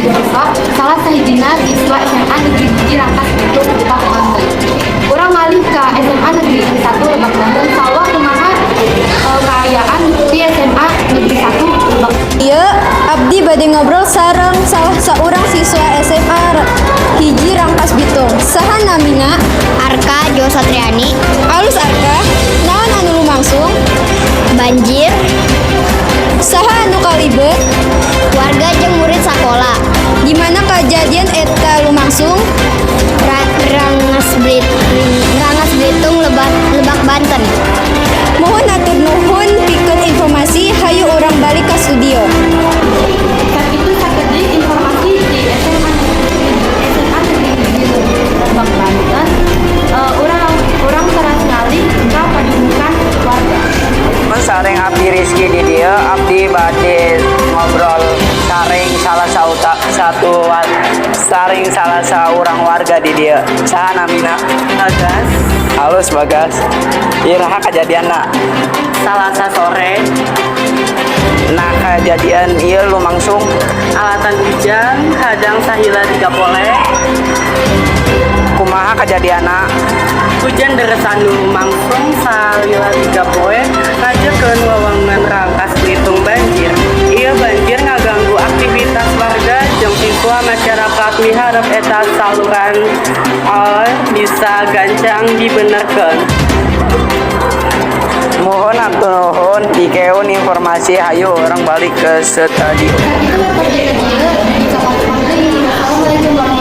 Zulfa, salah sahijina siswa SMA Negeri 1 Rangkasbitung, Lebak, Banten. Urang malih ka SMA Negeri 1 Lebak, Banten, sawah kumaha kaayaan di SMA Negeri 1 Lebak. Ieu abdi bade ngobrol sareng salah seorang siswa SMA 1 Rangkasbitung. Saha namina? Arka Jo Satriani. Alus, Arka, naon anu lumangsung? Banjir. Saha anu kalibet? Warga jeung murid sakola. Di mana kejadian eta lumangsung? Rangkasbitung, Lebak, Lebak, Banten. Mohon hatur nuhun pikeun informasi, hayu urang balik ke studio. Sakitu sakedik informasi di SMA Negeri 1 Lebak, Banten. Urang teras ngalih ka padumukan warga. Sareng abdi Rizky di dieu, abdi bade ngobrol sareng salah sauta, satu sareng salah saurang warga di dieu. Saha namina? Bagas. Halus, Bagas. Iraha kejadianna? Salasa sore. Nah, kejadian ieu lumangsung? Alatan hujan hadang sahila 3 poe. Kumaha kejadianna? Hujan deres anu lumangsung salila 3 poe ngajekeun wewengan Rangkasbitung banjir. Ieu banjir ngaganggu aktivitas warga jeung siswa. Masyarakat miharep eta saluran air bisa gancang dibenerkeun. Mohon hatur nuhun pikeun informasi, hayu urang balik ke studio. Sakitu warta di dieu, di Assalamualaikum warahmatullahi.